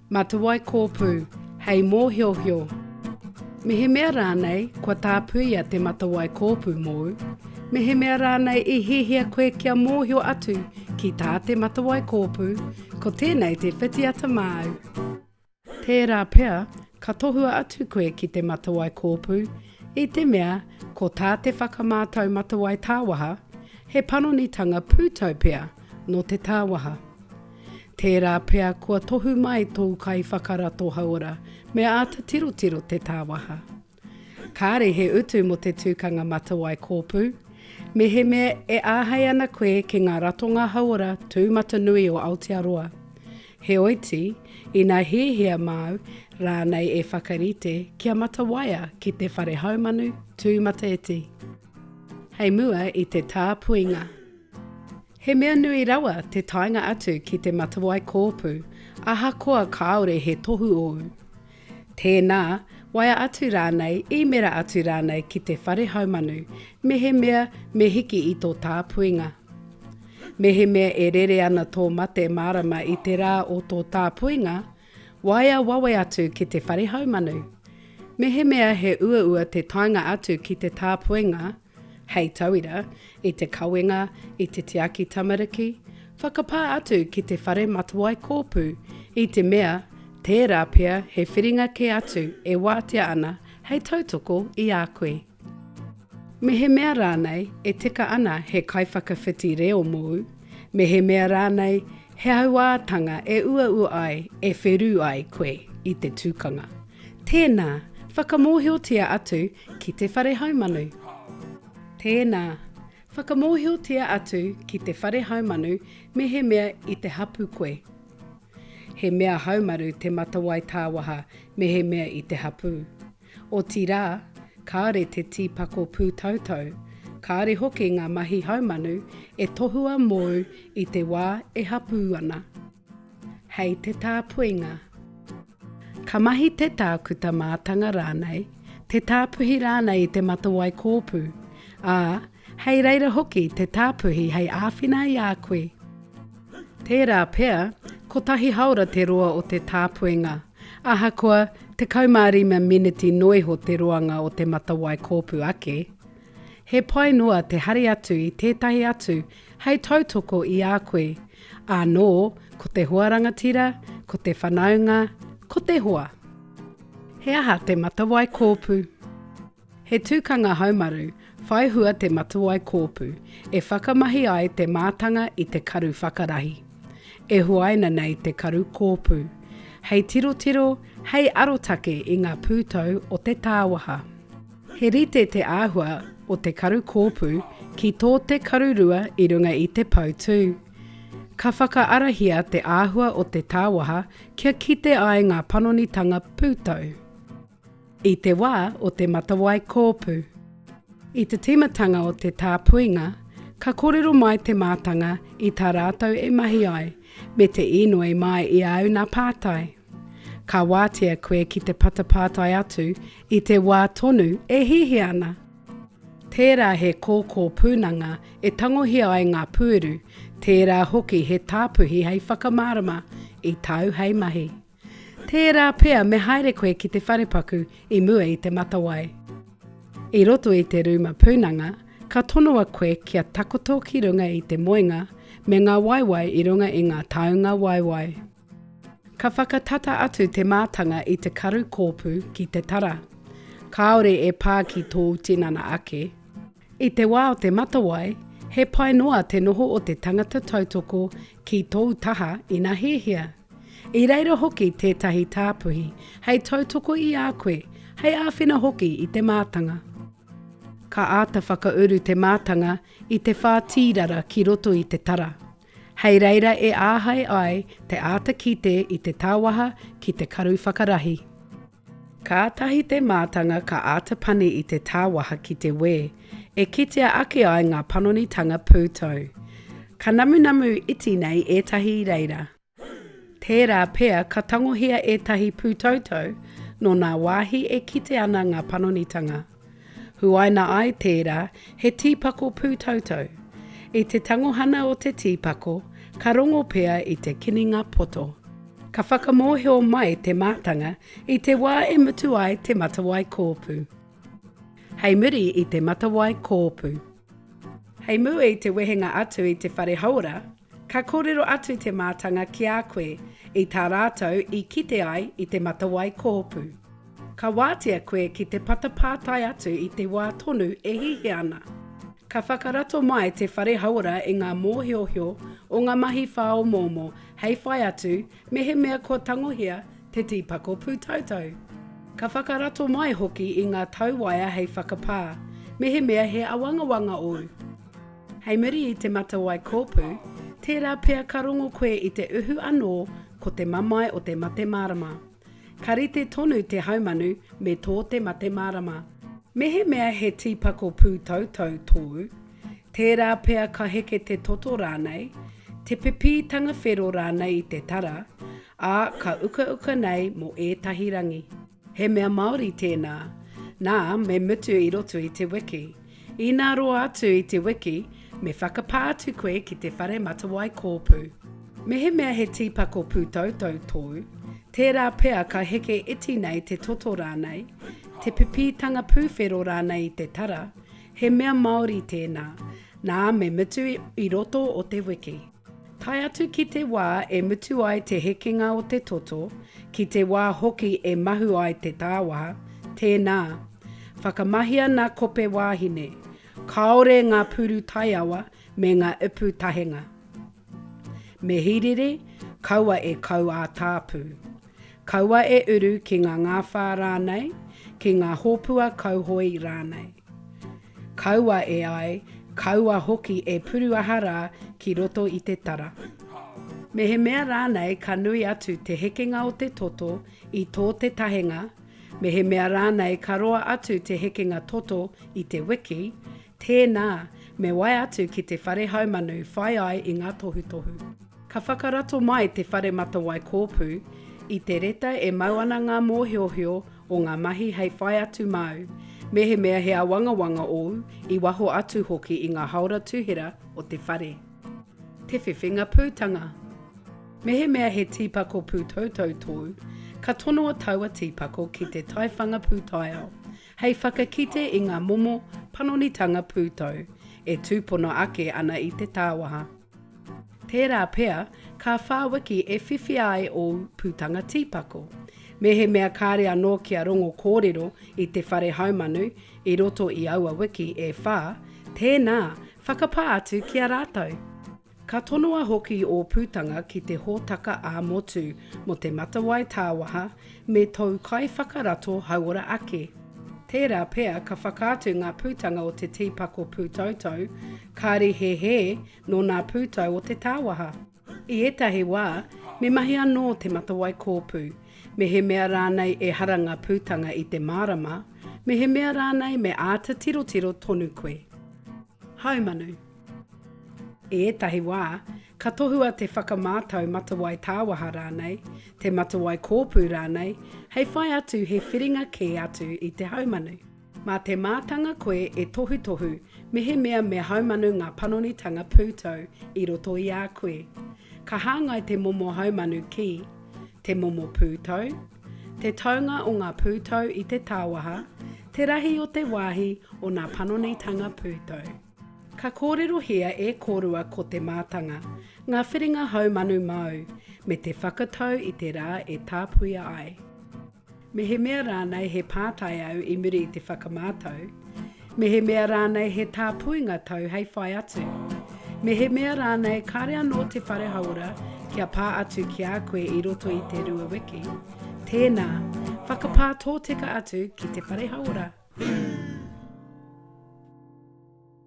Matawai kōpū, hei mōhiohio. Mehemea rānei kua tāpuia te matawai kōpū mōu, mehemea rānei i hiahia koe kia mōhio atu ki tā te matawai kōpū, ko tēnei te whitiata māu. Tērā pea ka tohua atu koe ki te matawai kōpū i te mea ko tā te whakamātau matawai tāwaha, he panonitanga pūtau pea nō te tāwaha. Tērā pea kua tohu mai tōu kaiwhakarato hauora me āta tirotiro te tāwaha. Kāre he utu mō te tūkanga matawai kōpū, mehemea e āhei ana koe ki ngā ratonga hauora tūmatanui o Aotearoa. Heoiti, ina hiahia māu rānei e whakarite kia matawaia ki te whare haumanu tūmataiti. Hei mua i te tāpuinga. He mea nui rawa te taenga atu ki te matawai kōpū, ahakoa kāore he tohu ōu. Tēnā, waea atu rānei, īmera atu rānei ki te whare haumanu mehemea me hiki i tō tāpuinga. Mehemea e rere ana tō mate mārama i te rā o tō tāpuinga, waea wawe atu ki te whare haumanu. Mehemea he uaua te taenga atu ki te tāpuinga, Hei tauira, i te kawenga, i te tiaki tamariki, whakapā atu ki te whare matawai kōpū, i te mea, tērā pea he whiringa kē atu e wātea ana hei tautoko i a koe. Mehemea rānei e tika ana he kaiwhakawhiti reo mōu, mehemea rānei he hauātanga e uaua ai e wherū ai koe i te tukanga. Tēnā, whakamōhiotia atu ki te whare haumanu. Tēnā, whakamōhiotia atu ki te whare haumanu mehemea i te hapū koe. He mea haumaru te matawai tāwaha mehemea i te hapū. Otirā, kāore te tīpako pūtautau, kāore hoki ngā mahi haumanu e tohua mōu i te wā e hapū ana. Hei te tāpuinga. Ka mahi te tākuta mātanga rānei, te tāpuhi rānei i te matawai kōpū, ā, hei reira hoki te tāpuhi hei āwhina i a koe. Tērā pea, kotahi haora te roa o te tāpuinga, ahakoa 15 meneti noa iho te roanga o te matawai kōpū ake. He pai noa te hari atu i tētahi atu hei tautoko i a koe, ānō ko te hoa rangatira, ko te whanaunga, ko te hoa. He aha te matawai kōpū? He tūkanga haumaru, whai hua te matawai kōpū, e whakamahi ai te mātanga i te karu whakarahi. E huaina nei te karu kōpū, hei tirotiro, hei arotake i ngā pūtau o te tāwaha. He rite te āhua o te karu kōpū ki tō te karu rua i runga i te pou tū. Ka whakaarahia te āhua o te tāwaha kia kite ai ngā panonitanga pūtau. I te wā o te matawai kōpū. I te tīmatanga o te tāpuinga, ka kōrero mai te mātanga i tā rātou e mahi ai, me te īnoi mai i āu nā pātai. Ka wātea koe ki te patapātai atu i te wā tonu e hiahia ana. Tērā he kōkō pūnanga e tangohia ai ngā pūeru, tērā hoki he tāpuhi hei whakamārama i tāu hei mahi. Tērā pea me haere koe ki te wharepaku i mua i te matawai. I roto i te rūma pūnanga, ka tonoa koe kia takoto ki runga i te moenga me ngā waewae i runga i ngā taunga waewae. Ka whakatata atu te mātanga i te karu kōpū ki te tara. Kāore e pā ki tōu tinana ake. I te wā o te matawai, he pai noa te noho o te tangata tautoko ki tōu taha ina hiahia. I reira hoki tētahi tāpuhi hei tautoko i a koe, hei āwhina hoki i te mātanga. Ka āta whakauru te mātanga i te whātīrara ki roto i te tara. Hei reira e āhei ai te āta kite i te tāwaha ki te karu whakarahi. Kātahi te mātanga ka āta pani i te tāwaha ki te wē, e kitea ake ai ngā panonitanga pūtau. Ka namunamu iti nei ētahi i reira. Tērā pea ka tangohia ētahi pūtautau nō nā wāhi e kite ana ngā panonitanga. Huaina ai tērā he tīpako pūtautau. I te tangohana o te tīpako, ka rongo pea i te kininga poto. Ka whakamōhio mai te mātanga i te wā e mutu ai te matawai kōpū. Hei muri i te matawai kōpū. Hei mua i te wehenga atu i te whare hauora, ka kōrero atu te mātanga ki a koe i tā rātou i kite ai i te matawai kōpū. Ka wātea koe ki te patapātai atu i te wā tonu e hihia ana. Ka whakarato mai te whare hauora i ngā mōhiohio o ngā mahi whāomoomo hei whai atu mehemea kua tangohia te tīpako pūtautau. Ka whakarato mai hoki i ngā tau waea hei whakapā mehemea he awangawanga ōu. Hei muri i te matawai kōpū, tērā pea ka rongo koe i te uhu anō ko te mamae o te mate mārama. Ka rite tonu te haumanu me tō te mate mārama. Mehemea he tīpako pūtautau tōu, tērā pea ka heke te toto rānei, te pipītanga whero rānei i te tara, ā, ka ukauka nei mō ētahi rangi. He mea māori tēnā, nā, me mutu i roto i te wiki. Inā roa atu i te wiki, me whakapā atu koe ki te whare matawai kōpū. Mehemea he tīpako pūtautau tōu, tērā pea ka heke iti nei te toto rānei, te pipītanga pūwhero rānei i te tara, he mea māori tēnā, nā me mutu i roto o te wiki. Tae atu ki te wā e mutu ai te hekenga o te toto, ki te wā hoki e mahu ai te tāwaha, tēnā, whakamahia nā kope wāhine, kāore ngā puru taiawa me ngā ipu tahenga. Me hīrere, kaua e kau ā-tāpū. Kaua e uru ki ngā ngāwhā rānei, ki ngā hōpua kauhoe rānei. Kaua e ai, kaua hoki e puru aha rā ki roto i te tara. Mehemea rānei ka nui atu te hekenga o te toto i tō te tahenga, mehemea rānei ka roa atu te hekenga toto i te wiki, tēnā, me wae atu ki te whare haumanu whai ai i ngā tohutohu. Ka whakarato mai te Whare Matawai Kōpū i te reta e mau ana ngā mōhiohio o ngā mahi hei whai atu māu, mehemea he āwangawanga ōu, i waho atu hoki i ngā haora tuhera o te whare. Te whiwhinga pūtanga. Mehemea he tīpako pūtautau tōu, ka tonoa taua tīpako ki te taiwhanga pūtaiao, hei whakakite i ngā momo panonitanga pūtau e tūpono ake ana i te tāwaha. Tērā pea, ka whā wiki e whiwhia ai ōu putanga tīpako. Mehemea kāre anō kia rongo kōrero i te whare haumanu i roto i aua wiki e whā, tēnā, whakapā atu ki a rātou. Ka tonoa hoki ō putanga ki te hōtaka ā-motu mō te matawai tāwaha me tōu kaiwhakarato hauora ake. Tērā pea ka whakaatu ngā putanga o te tīpako pūtautau, kāre he hē nō nā pūtau o te tāwaha. I ētahi wā, me mahi anō te matawai kōpū, mehemea rānei ehara ngā putanga i te mārama, mehemea rānei me āta tirotiro tonu koe. Haumanu. I ētahi wā, ka tohua te whakamātau matawai tāwaha rānei, te matawai kōpū rānei, hei whai atu he whiringa kē atu i te haumanu. Mā te mātanga koe e tohutohu mehemea me haumanu ngā panonitanga pūtau i roto i a koe. Ka hāngai te momo haumanu ki, te momo pūtau, te taunga o ngā pūtau i te tāwaha, te rahi o te wāhi o nā panonitanga pūtau. Ka kōrerohia e kōrua ko te mātanga, ngā whiringa haumanu māu, me te whakatau i te rā e tāpuia ai. Mehemea rānei he pātai au i muri i te whakamātau, mehemea rānei he tāpuinga tau hei whai atu, mehemea rānei kāre anō te whare hauora kia pā atu ki a koe i roto i te rua wiki, tēnā, whakapā tōtika atu ki te whare hauora.